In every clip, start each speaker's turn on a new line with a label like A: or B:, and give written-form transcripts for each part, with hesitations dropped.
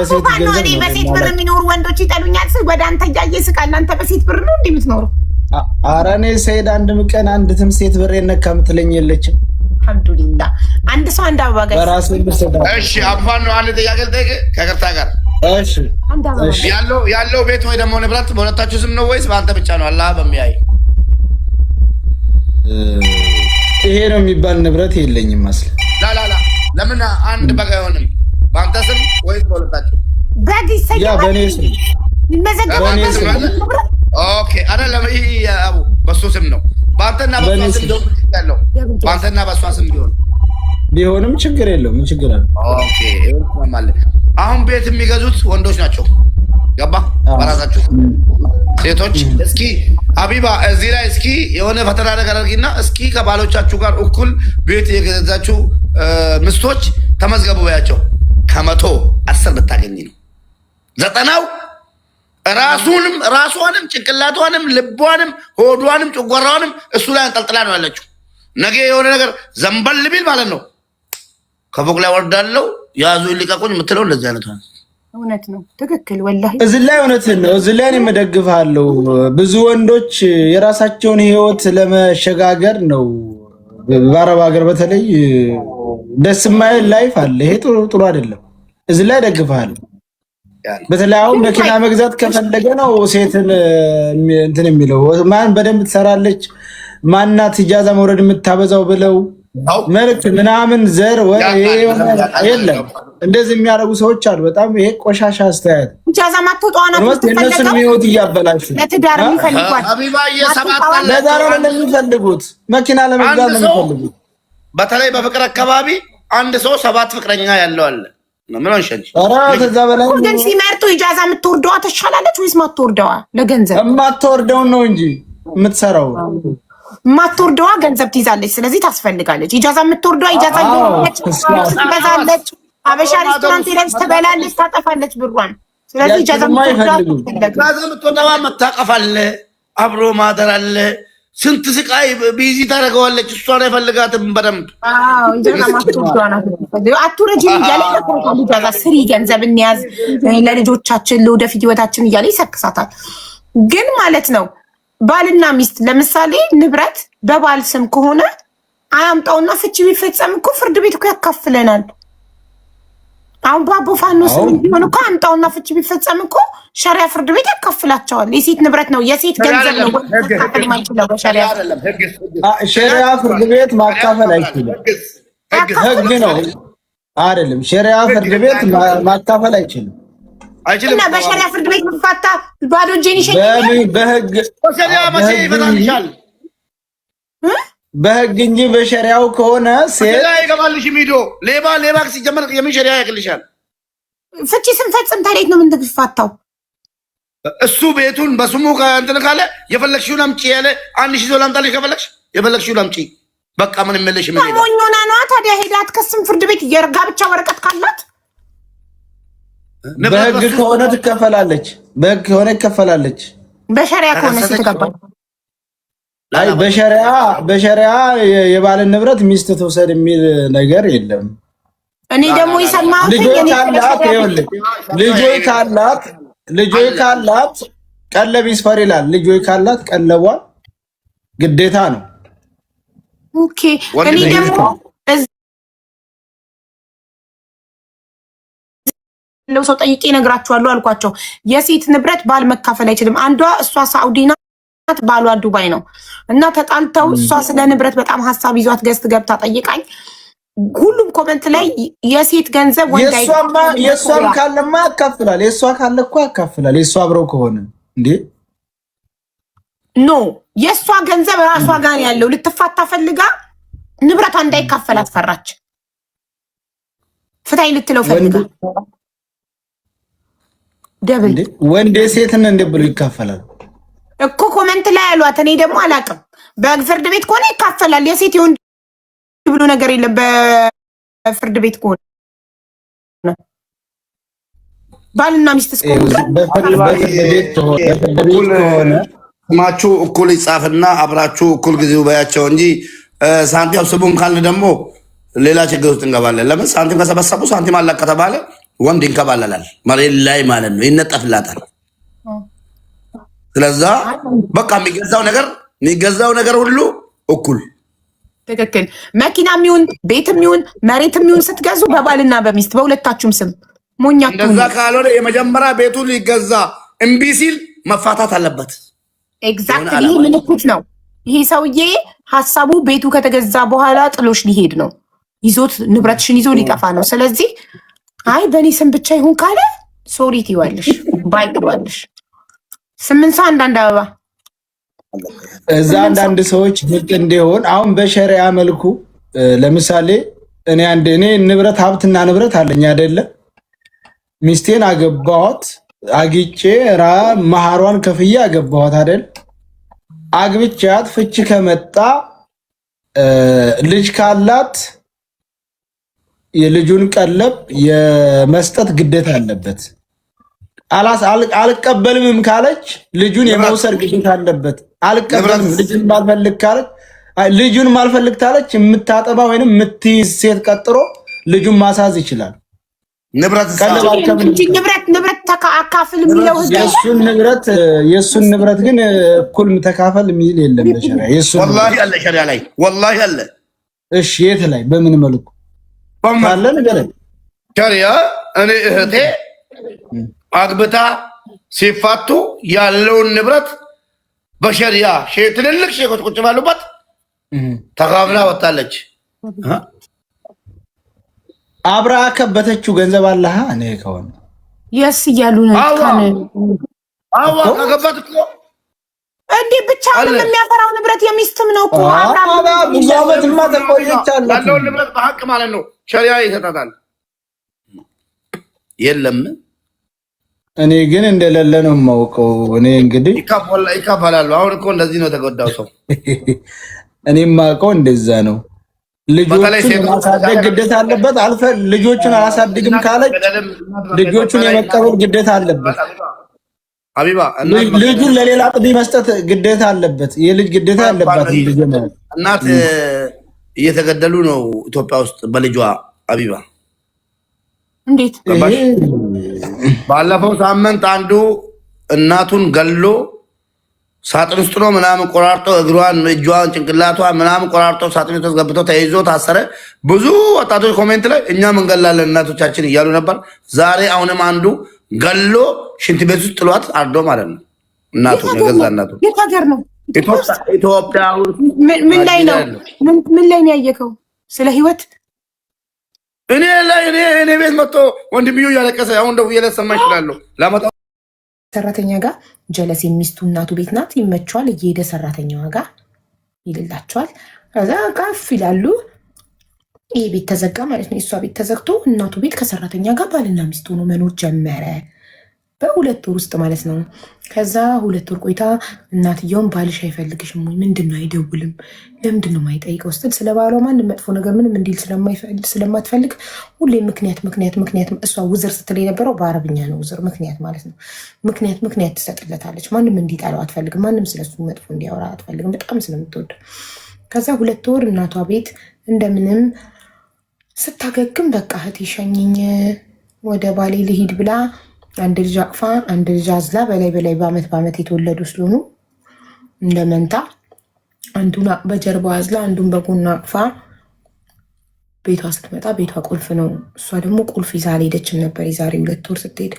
A: በሴት
B: አቦ
A: ገንዘብ
B: እኔ
A: ነው
B: በሴት ብር የሚኖሩ ወንዶች ይጠሉኛል ስል ወደ አንተ እያየ ስቃል። አንተ በሴት ብር ነው እንዴ የምትኖረው?
A: ኧረ እኔ ስሄድ አንድም ቀን አንድትም ሴት ብር ነካ የምትለኝ የለችም።
B: አልሐምዱሊላህ። አንድ ሰው አንድ አበባ ጋር
A: በራሴ ብር።
C: እሺ አባን ነው አንድ ጥያቄ ልጠይቅ ከይቅርታ ጋር።
A: እሺ።
B: አንድ አበባ።
A: እሺ።
C: ያለው ቤት ወይ ደግሞ ንብረት በሁለታችሁ ስም ነው ወይስ በአንተ ብቻ ነው? አላህ በሚያይ።
A: ይሄ ነው የሚባል ንብረት የለኝም መስል።
C: ላላላ ለምን አንድ በግ አይሆንም? በአንተ ስም ወይስ በሁለታችሁ?
B: በግ
A: ያ
B: ይሰየማል፣
A: በእኔ ስም።
B: ይመዘገባል።
A: በእኔ
B: በግ
A: ስም።
B: ንብረት።
C: Okay፣ አይደለም፣ ይሄ አቡ በሱ ስም ነው። በአንተና በሷ
A: በእኔ
C: ስም
A: ስም።
C: ቢሆን ያለው በአንተና በሷ ስም ቢሆን
A: ቢሆንም ችግር የለውም። ምን ችግር አለ?
C: Okay፣ ይሄ አሁን ቤት የሚገዙት ወንዶች ናቸው። ገባ? በራሳችሁ ሴቶች እስኪ አቢባ እዚህ ላይ እስኪ የሆነ ፈተና ነገር አድርጊና እስኪ ከባሎቻችሁ ጋር እኩል ቤት የገዛችሁ ምስቶች ተመዝገቡ በያቸው። ከ110 ብታገኝ ነው 90ው ራሱንም ራሷንም ጭንቅላቷንም ልቧንም ሆዷንም ጨጓራዋንም እሱ ላይ አንጠልጥላ ነው ያለችው። ነገ የሆነ ነገር ዘንበል ቢል ማለት ነው ከፎቅ ላይ ወርዳለው ያዙ ይልቀቁኝ የምትለው እንደዚህ አይነት ነው።
B: እውነት ነው፣ ትክክል ወላሂ።
A: እዚህ ላይ እውነትህን ነው። እዚህ ላይ እኔም እደግፍሃለሁ። ብዙ ወንዶች የራሳቸውን ህይወት ለመሸጋገር ነው። በአረብ ሀገር በተለይ ደስ የማይል life አለ። ይሄ ጥሩ ጥሩ አይደለም። እዚህ ላይ እደግፍሃለሁ። በተለይ አሁን መኪና መግዛት ከፈለገ ነው ሴትን እንትን የሚለው፣ ማን በደንብ ትሰራለች፣ ማናት ኢጃዛ መውረድ የምታበዛው ብለው መልክ ምናምን ዘር ወይ የለም። እንደዚህ የሚያደርጉ ሰዎች አሉ። በጣም ይሄ ቆሻሻ አስተያየት
B: ኢጃዛ ማትወጣዋ ናት
A: የእነሱን
B: የምትፈለገው።
A: ህይወት እያበላሹ
B: ለትዳር የሚፈልጓት
C: ሀቢባዬ ሰባት
A: ለዛሬ ነው የሚፈልጉት፣ መኪና ለመግዛት
C: አንድ
A: ነው
C: ሰው
A: የሚፈልጉት።
C: በተለይ በፍቅር አካባቢ አንድ ሰው ሰባት ፍቅረኛ ያለው አለ። ምን ሆንሽ አንቺ?
A: ኧረ ከዛ በላይ።
B: ግን ሲመርጡ ኢጃዛ የምትወርደዋ ትሻላለች ወይስ ማትወርደዋ? ለገንዘብ
A: የማትወርደውን ነው እንጂ የምትሰራው።
B: ማትወርደዋ ገንዘብ ትይዛለች፣ ስለዚህ ታስፈልጋለች። ኢጃዛ የምትወርደዋ ኢጃዛ እየወረደች ትበዛለች። አበሻ ሬስቶራንት ሄደች ትበላለች፣ ታጠፋለች ብሯን። ስለዚህ ኢጃዛ
A: ያችንማ
B: የምትወርደዋ
A: አይፈልጉም።
B: አትፈለግም።
C: ከዛ የምትወጣዋ መታቀፍ አለ፣ አብሮ ማደር አለ። ስንት ስቃይ busy ታደርገዋለች። እሷን አይፈልጋትም በደንብ።
B: አዎ፣ ኢጃዛ ማትወርደዋ ናት የምትፈልገው። አትውረጂም እያለ ይመክራታል። ኢጃዛ ስሪ፣ ገንዘብ እንያዝ ለልጆቻችን፣ ለወደፊት ህይወታችን እያለ ይሰክሳታል። ግን ማለት ነው ባልና ሚስት ለምሳሌ ንብረት በባል ስም ከሆነ አያምጣውና ፍቺ ቢፈጸም እኮ ፍርድ ቤት እኮ ያካፍለናል። አሁን በአቦ ፋኖ ስም ቢሆን እኮ አምጣውና ፍቺ ቢፈጸም እኮ ሸሪያ ፍርድ ቤት ያካፍላቸዋል። የሴት ንብረት ነው፣ የሴት ገንዘብ ነው መካፈል የማይችለው በሸሪያ።
C: አይደለም ህግ
A: ሸሪያ ፍርድ ቤት ማካፈል አይችልም። ህግ ነው አይደለም። ሸሪያ ፍርድ ቤት ማካፈል አይችልም።
C: አይችልም።
B: እና በሸሪያ ፍርድ ቤት ብፋታ ባዶ እጄን ይሸኘኛል።
A: በህግ
C: በሸሪያ መቼ ይፈታልሻል?
A: በህግ እንጂ በሸሪያው ከሆነ ሴት
C: ሸሪያ አይገባልሽም። ሂዶ ሌባ ሌባ ሲጀመር የምን ሸሪያ ያቅልሻል?
B: ፍቺ ስንፈጽም ታዲያ የት ነው የምንፋታው?
C: እሱ ቤቱን በስሙ እንትን ካለ የፈለግሽውን አምጪ ያለ 1000 ሰው ላምጣልሽ፣ ከፈለግሽ የፈለግሽውን አምጪ። በቃ ምንም የለሽም። ሄዳ
B: ሞኝ ሆና ነዋ ታዲያ ሄዳ አትከስም ፍርድ ቤት የጋብቻ ወረቀት ካላት።
A: በህግ ከሆነ ትከፈላለች። በህግ ከሆነ ይከፈላለች።
B: በሸሪያ ከሆነ ስትገባ
A: አይ በሸሪያ የባልን ንብረት ሚስት ትውሰድ የሚል ነገር የለም።
B: እኔ ደግሞ የሰማሁት
A: ልጆች ካላት፣ ይኸውልህ፣ ልጆች ካላት ቀለብ ይስፈር ይላል። ልጆች ካላት ቀለቧ ግዴታ ነው።
B: Okay፣ እኔ ደግሞ ያለው ሰው ጠይቄ እነግራችኋለሁ አልኳቸው። የሴት ንብረት ባል መካፈል አይችልም። አንዷ እሷ ሳኡዲ ናት፣ ባሏ ዱባይ ነው እና ተጣልተው እሷ ስለ ንብረት በጣም ሀሳብ ይዟት guest ገብታ ጠይቃኝ ሁሉም comment ላይ የሴት ገንዘብ ወንድ
A: የእሷም ካለማ ያካፍላል። የእሷ ካለ እኮ ያካፍላል። የእሷ አብረው ከሆነ እንዴ።
B: No፣ የእሷ ገንዘብ ራሷ ጋር ያለው ልትፋታ ፈልጋ ንብረቷ እንዳይካፈላት ፈራች። ፍታኝ ልትለው ፈልጋ double
A: ወንድ የሴትን እንደ ብሎ ይካፈላል?
B: እኮ comment ላይ ያሏት። እኔ ደግሞ አላውቅም። በፍርድ ቤት ከሆነ ይካፈላል። የሴት የወንድ ብሎ ነገር የለም። በፍርድ ቤት ከሆነ ባልና ሚስት እስከሆኑ
A: በፍርድ ቤት ከሆነ
C: ስማችሁ እኩል ይጻፍና አብራችሁ እኩል ጊዜው በያቸው እንጂ ሳንቲም ስቡን ካልን ደግሞ ሌላ ችግር ውስጥ እንገባለን። ለምን ሳንቲም ከሰበሰቡ ሳንቲም አለ ከተባለ ወንድ ይንከባለላል መሬት ላይ ማለት ነው፣ ይነጠፍላታል። ስለዛ በቃ የሚገዛው ነገር ሁሉ እኩል።
B: ትክክል። መኪናም ይሁን ቤትም ይሁን መሬትም ይሁን ስትገዙ በባልና በሚስት በሁለታችሁም ስም ሞኛ።
C: እንደዛ ካልሆነ የመጀመሪያ ቤቱ ሊገዛ እምቢ ሲል መፋታት አለበት።
B: Exactly። ይህ ምልክት ነው። ይሄ ሰውዬ ሀሳቡ ቤቱ ከተገዛ በኋላ ጥሎሽ ሊሄድ ነው። ይዞት ንብረትሽን ይዞ ሊጠፋ ነው። ስለዚህ አይ በእኔ ስም ብቻ ይሁን ካለ sorry ትይዋለሽ፣ bye ትይዋለሽ። ስምንት ሰው አንዳንድ አበባ።
A: እዛ አንዳንድ ሰዎች ግልጥ እንዲሆን አሁን በሸሪያ መልኩ ለምሳሌ እኔ አንድ እኔ ንብረት ሀብትና ንብረት አለኝ አይደለ? ሚስቴን አገባኋት፣ አግጬ ራ መሀሯን ከፍዬ አገባኋት አይደል? አግብቻት ፍቺ ከመጣ ልጅ ካላት የልጁን ቀለብ የመስጠት ግዴታ አለበት። አልቀበልምም ካለች ልጁን የመውሰድ ግዴታ አለበት። አልቀበልም ልጁን ማልፈልግ ካለች፣ ልጁን ማልፈልግ ካለች የምታጠባ ወይንም የምትይዝ ሴት ቀጥሮ ልጁን ማሳዝ ይችላል።
C: ንብረት
B: ንብረት አካፍል የሚለው ህግ
A: የእሱን ንብረት ግን እኩል ተካፈል የሚል የለም። በሸሪያ
C: ወላሂ አለ፣ ሸሪያ ላይ ወላሂ አለ።
A: እሺ የት ላይ በምን መልኩ ካለ ንገረኝ።
C: ሸሪያ እኔ እህቴ አግብታ ሲፋቱ ያለውን ንብረት በሸሪያ ትልልቅ ሼኮች ቁጭ ባሉበት ተካፍላ ወጣለች።
A: አብራ ከበተችው ገንዘብ አለሃ እኔ ከሆነ
B: Yes እያሉ ነው።
C: አዋ ከገባት እኮ።
B: እንዴ ብቻውንም የሚያፈራው ንብረት የሚስትም ነው እኮ።
A: ብዙ ዓመትማ ተቆይቻለሁ።
C: ያለውን ንብረት በሀቅ ማለት ነው ሸሪያ ይሰጣታል። የለም።
A: እኔ ግን እንደሌለ ነው የማውቀው። እኔ እንግዲህ
C: ይካፈላሉ። አሁን እኮ እንደዚህ ነው የተጎዳው ሰው።
A: እኔ የማውቀው እንደዛ ነው። ልጆቹን ማሳደግ ግዴታ አለበት። አልፈ ልጆቹን አላሳድግም ካለች ልጆቹን የመቀበል ግዴታ አለበት።
C: ሀቢባ።
A: ልጁን ለሌላ ጥቢ መስጠት ግዴታ አለበት። የልጅ ግዴታ አለባት። ልጅ
C: እናት እየተገደሉ ነው ኢትዮጵያ ውስጥ በልጇ ሀቢባ።
B: እንዴት?
C: ባለፈው ሳምንት አንዱ እናቱን ገሎ ሳጥን ውስጥ ነው ምናምን ቆራርጦ እግሯን፣ እጇን፣ ጭንቅላቷን ምናምን ቆራርጦ ሳጥን ውስጥ አስገብቶ ተይዞ ታሰረ። ብዙ ወጣቶች comment ላይ እኛም እንገላለን እናቶቻችን እያሉ ነበር። ዛሬ አሁንም አንዱ ገሎ ሽንት ቤት ውስጥ ጥሏት አርዶ ማለት ነው። እናቱ የገዛ እናቱ።
B: የት ሀገር ነው?
C: ኢትዮጵያ።
B: ምን ላይ ነው? ምን ላይ ነው ያየከው? ስለ ህይወት።
C: እኔ ላይ እኔ ቤት መጥቶ ወንድምዮ እያለቀሰ አሁን ደውዬ ላሰማ እችላለሁ። ላመጣ
B: ሰራተኛ ጋር ጀለስ የሚስቱ እናቱ ቤት ናት፣ ይመቸዋል። እየሄደ ሰራተኛዋ ጋር ይልላቸዋል። ከዛ ከፍ ይላሉ። ይሄ ቤት ተዘጋ ማለት ነው። የእሷ ቤት ተዘግቶ እናቱ ቤት ከሰራተኛ ጋር ባልና ሚስት ሆኖ መኖር ጀመረ። በ2 ወር ውስጥ ማለት ነው። ከዛ 2 ወር ቆይታ እናትየውን ባልሽ አይፈልግሽም ወይ? ምንድን ነው አይደውልም? ለምንድን ነው የማይጠይቀው ስትል ስለ ባሏ ማንም መጥፎ ነገር ምንም እንዲል ስለማትፈልግ ሁሌ ምክንያት ምክንያት ምክንያት፣ እሷ عذر ስትል የነበረው በአረብኛ ነው። عذر ምክንያት ማለት ነው። ምክንያት ምክንያት ትሰጥለታለች። ማንም እንዲጠላው አትፈልግም። ማንም ስለሱ መጥፎ እንዲያወራ አትፈልግም። በጣም ስለምትወደው። ከዛ 2 ወር እናቷ ቤት እንደምንም ስታገግም በቃ እህቴ ሸኝኝ ወደ ባሌ ልሂድ ብላ አንድ ልጅ አቅፋ አንድ ልጅ አዝላ በላይ በላይ በአመት በአመት የተወለዱ ስለሆኑ እንደ መንታ አንዱን በጀርባ አዝላ አንዱን በጎኗ አቅፋ ቤቷ ስትመጣ ቤቷ ቁልፍ ነው። እሷ ደግሞ ቁልፍ ይዛ አልሄደችም ነበር። የዛሬ 2 ወር ስትሄድ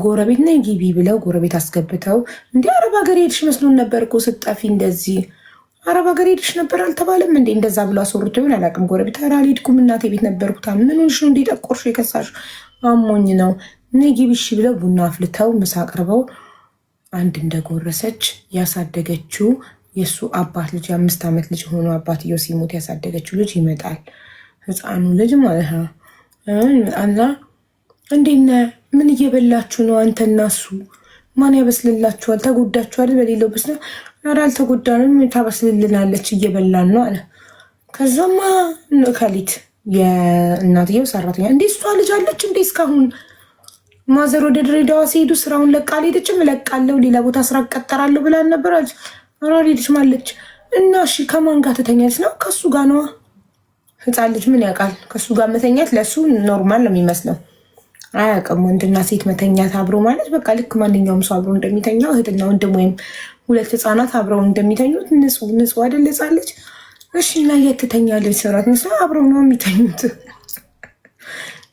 B: ጎረቤት ነይ ግቢ ብለው ጎረቤት አስገብተው እንዲህ አረብ ሀገር ሄድሽ መስሎን ነበር እኮ ስትጠፊ እንደዚህ አረብ ሀገር ሄድሽ ነበር አልተባለም እንዴ? እንደዛ ብሎ አስወርቶ ይሆን አላውቅም። ጎረቤት ኧረ አልሄድኩም እናቴ ቤት ነበርኩታ። ምን ሆንሽ ነው እንዴ ጠቆርሽ የከሳሽ? አሞኝ ነው። ነይ ግቢ እሺ ብለው ቡና አፍልተው ምሳ አቅርበው አንድ እንደጎረሰች ያሳደገችው የእሱ አባት ልጅ የ5 ዓመት ልጅ ሆኖ አባትየው ሲሞት ያሳደገችው ልጅ ይመጣል። ህፃኑ ልጅ ማለት ነው። እና እንዴት ነህ? ምን እየበላችሁ ነው? አንተና እሱ ማን ያበስልላችኋል? ተጎዳችኋል? በሌለው በስነ ኧረ አልተጎዳንም፣ ታበስልልናለች፣ እየበላን ነው አለ። ከዛማ ከሊት የእናትየው ሰራተኛ እንዴ እሷ ልጅ አለች እንዴ እስካሁን mother ወደ ድሬዳዋ ሲሄዱ ስራውን ለቃ አልሄደችም? እለቃለሁ ሌላ ቦታ ስራ እቀጠራለሁ ብላን ነበር አለች። ኧረ አልሄደችም አለች። እና እሺ ከማን ጋር ትተኛለች ነው? ከእሱ ጋር ነዋ። ህፃን ልጅ ምን ያውቃል? ከእሱ ጋር መተኛት ለእሱ normal ነው የሚመስለው። አያውቅም። ወንድና ሴት መተኛት አብሮ ማለት በቃ ልክ ማንኛውም ሰው አብሮ እንደሚተኛው እህትና ወንድም ወይም ሁለት ህፃናት አብረው እንደሚተኙት ንጹህ ንጹህ አይደል ህፃን ልጅ። እሺ እና የት ትተኛለች ስራት ምስ አብረው ነው የሚተኙት።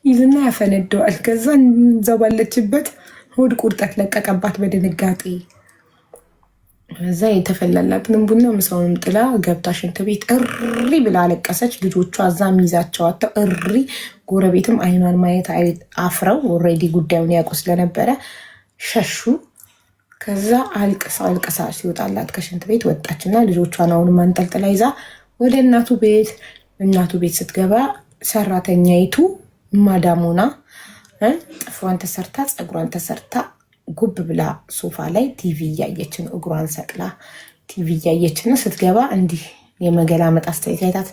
B: ይዝና ያፈነደዋል። ከዛ እዛው ባለችበት ሆድ ቁርጠት ለቀቀባት በድንጋጤ። እዛ የተፈላላትንም ቡና ምሳውንም ጥላ ገብታ ሽንት ቤት እሪ ብላ አለቀሰች። ልጆቿ እዛ ሚይዛቸው አጥተው እሪ፣ ጎረቤትም አይኗን ማየት አፍረው already ጉዳዩን ያውቁ ስለነበረ ሸሹ። ከዛ አልቅሳ አልቅሳ ሲወጣላት ከሽንት ቤት ወጣችና ልጆቿን አሁንም አንጠልጥላ ይዛ ወደ እናቱ ቤት። እናቱ ቤት ስትገባ ሰራተኛይቱ ማዳሙና ጥፍሯን ተሰርታ ፀጉሯን ተሰርታ ጉብ ብላ ሶፋ ላይ ቲቪ እያየች ነው። እግሯን ሰቅላ ቲቪ እያየች ነው። ስትገባ እንዲህ የመገላመጥ አስተያየት አይታት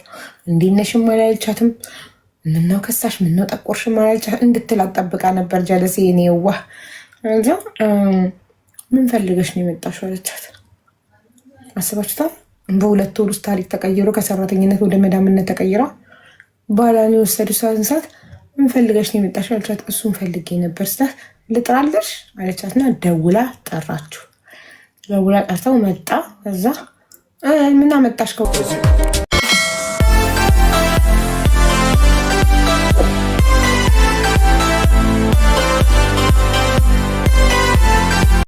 B: እንዴት ነሽም አላለቻትም። ምነው ከሳሽ፣ ምነው ጠቆርሽም አላለቻት። እንድትላት ጠብቃ ነበር። ጀለሴ የኔ የዋህ እዛ ምን ፈልገሽ ነው የመጣሽው አለቻት። አስባችሁታል? በ2 ወር ውስጥ ታሪክ ተቀይሮ ከሰራተኝነት ወደ መዳምነት ተቀይራ ባሏን የወሰዱ ሰዓት ምን ፈልገሽ ነው የመጣሽው አለቻት። እሱን ፈልጌ ነበር ስላት ልጥራልሽ አለቻትና ደውላ ጠራችሁ። ደውላ ጠርተው መጣ። ከዛ ምን አመጣሽ?